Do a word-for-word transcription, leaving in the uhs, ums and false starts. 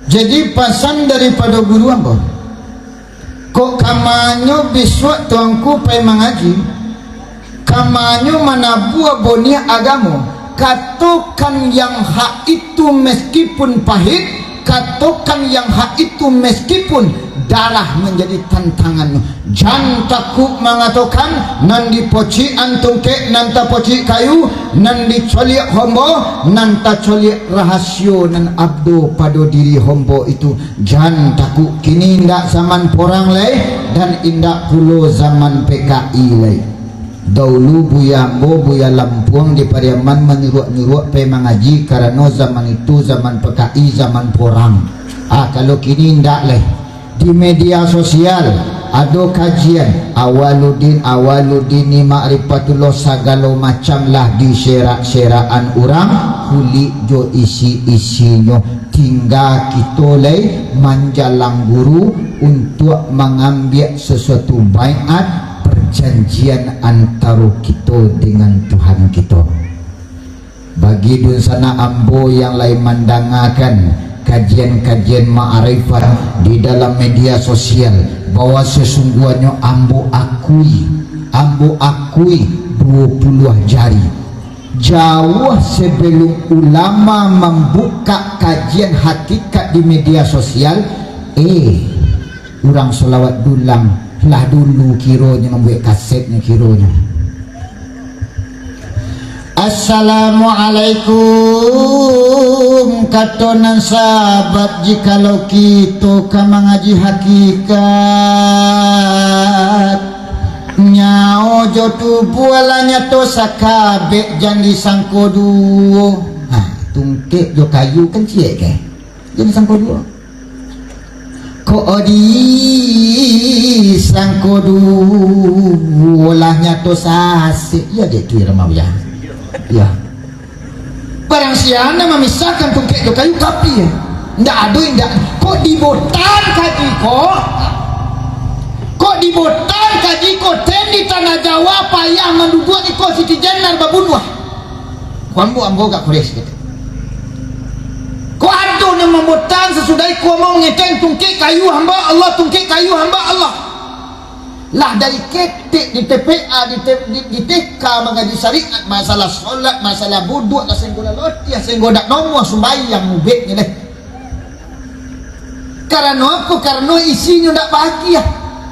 Jadi, pasan daripado guru ambo, kok kamanyo bisuak tuangku pai mangaji, kamanyo manabua boniah agamo, katokan yang hak itu meskipun pahit, katokan yang hak itu meskipun darah manjadi tantangan. Jan takuik mangatokan, nan dipocikan tungkek, nan tapocik kayu, nan dicoliak hombo, nan tacoliak rahasio nan abdo pado diri hombo itu. Jan takuik, kini indak zaman porang lai, dan indak pulo zaman P K I lai. Daulu buya ambo, Buya Lampuang di Pariaman manyuruak-nyuruak pai mangaji, karano zaman itu zaman P K I, zaman porang. Ah, kalau kini indak lai. Di media sosial, ado kajian, Awaludin, Awaludin ni Ma'rifatullah, sagalo macam lah diserak-serakan urang, kulik jo isi-isinyo. Tingga kito lai manjalang guru untuak mangambiak sasuatu baiat, parjanjian antaro kito dengan Tuhan kito. Bagi dunsanak ambo yang lai mandangakan kajian-kajian ma'arifat di dalam media sosial, bahwa sasungguahnyo ambo akui, ambo akui duo puluah jari. Jauah sabalum ulama mambukak kajian hakikat di media sosial, eh, urang salawat dulang lah dulu kironyo mambuek kasetnyo kironyo. "Assalamualaikum," kato nan sahabat, "jikalau kito ka mangaji hakikat, nyawa jo tubuah lah nyato sakabek, jan disangko duo." Ha, tungkek jo kayu kan ciek ke? Jan disangko duo. Kok disangko duo lah nyato sasek. Iyo dek tu, Irma Buya. Iyo. Barang siapa nan mamisahkan tungkek jo kayu, kapia. Ndak ado, indak. Kok dibotan kaji ko? Kok dibotan kaji ko? Ten di Tanah Jawa payah manduduak iko Siti Jenar babunuah. Ko ambo, ambo agak kures gitu. Ko ado nan mambotan sasudah iko ambo mangeteng tungkek kayu hamba Allah, tungkek kayu hamba Allah. Lah dari ketek di T P A, di, T- di, di T K mangaji syariat, masalah solat, masalah buduak, lah sehinggo lah lotih, sehinggo dak nomo sumbayang mubeknyo deh. Karano apo? Karano isinyo dak bahagia.